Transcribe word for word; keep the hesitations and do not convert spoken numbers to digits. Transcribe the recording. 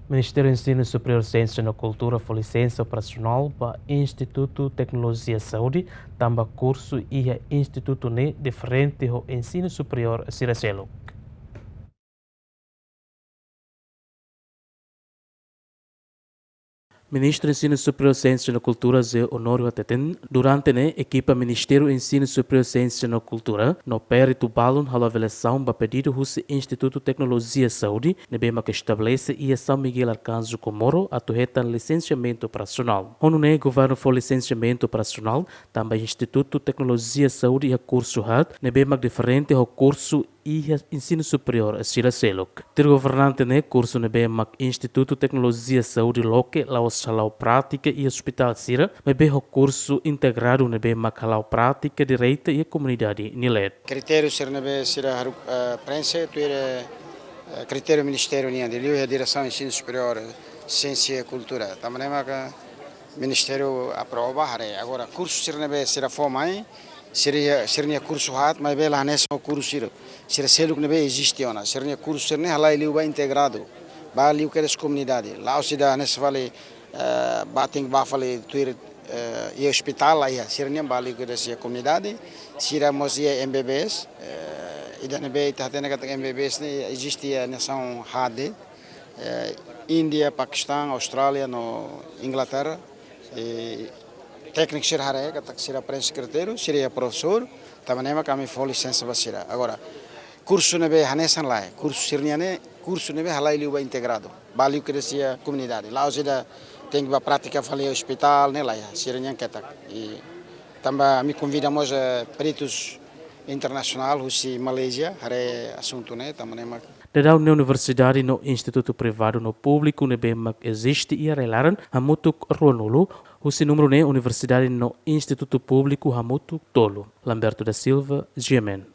Ministériu Ensinu Superiór, Siénsia no Kultura fó lisensa operasionál ba Institutu Teknolojia Saúde, tanba kursu iha institutu ne'e diferente ho ensinu superiór sira seluk. Ministru Ensinu Superiór, Siénsia no Kultura, José Honório hateten, durante ne'e ekipa Ministériu Ensinu Superiór, Siénsia no Kultura no peritu balun halo avaliasaun ba pedidu husi Institutu Teknolojia Saúde ne'ebé mak estabelese iha São Miguel Arcanjo, Comoro, atu hetan lisensiamentu operasionál. Ho nune'e governu fó lisensiamentu operasionál tanba Institutu Teknolojia Saúde iha kursu haat ne'ebé mak diferente ho kursu iha ensinu superiór sira seluk. Tuir governante ne'e, kursu ne'ebé mak Institutu Teknolojia Saúde loke la'ós hala'o prátika iha ospitál sira, maibé ho kursu integradu ne'ebé mak hala'o prátika direta iha komunidade nia leet. Kritériu sira ne'ebé sira haru, eh, prenxe, tuir, eh, kritériu ministériu nian, liuliu iha Diresaun Ensinu Superiór, Siénsia no Kultura. Tanba ne'e maka ministériu aprova haree. Agora, kursu sira ne'ebé sira fó mai, sira, sira-nia kursu haat, maibé la hanesan ho kursu sira, sira seluk ne'ebé eziste ona. Sira-nia kursu sira-ne'e halai liu ba integradu, ba liu kedas komunidade. La'ós ida hanesan fali, eh, ba tenke ba fali tuir, eh, iha ospitál la iha. Sira-nian ba liu kedas iha komunidade. Sira mós iha M B B S, eh, ida ne'ebé ita hatene katak M B B S ne'e eziste iha nasaun haat de'it, eh, Índia, Pakistán, Austrália no Inglaterra. I tékniku sira haree katak sira prenxe kritériu, sira iha profesór, tanba ne'e mak ami fó lisensa ba sira. Agora, kursu ne'ebé hanesan lae, kursu sira-nian ne'e, kursu ne'ebé halai liu ba integradu, ba liu kedas iha komunidade. La'ós ida tenke ba prátika fali iha ospitál ne'e la iha, sira-nian ketak. I tanba ami konvida mós, eh, peritus internasionál husi Malázia haree asuntu ne'e, tanba ne'e mak. Daudaun ne'e universidade no institutu privadu no públiku ne'ebé mak eziste iha rai-laran hamutuk ruanulu, husi númeru ne'e universidade no institutu públiku hamutuk tolu. Lamberto da Silva, G M N.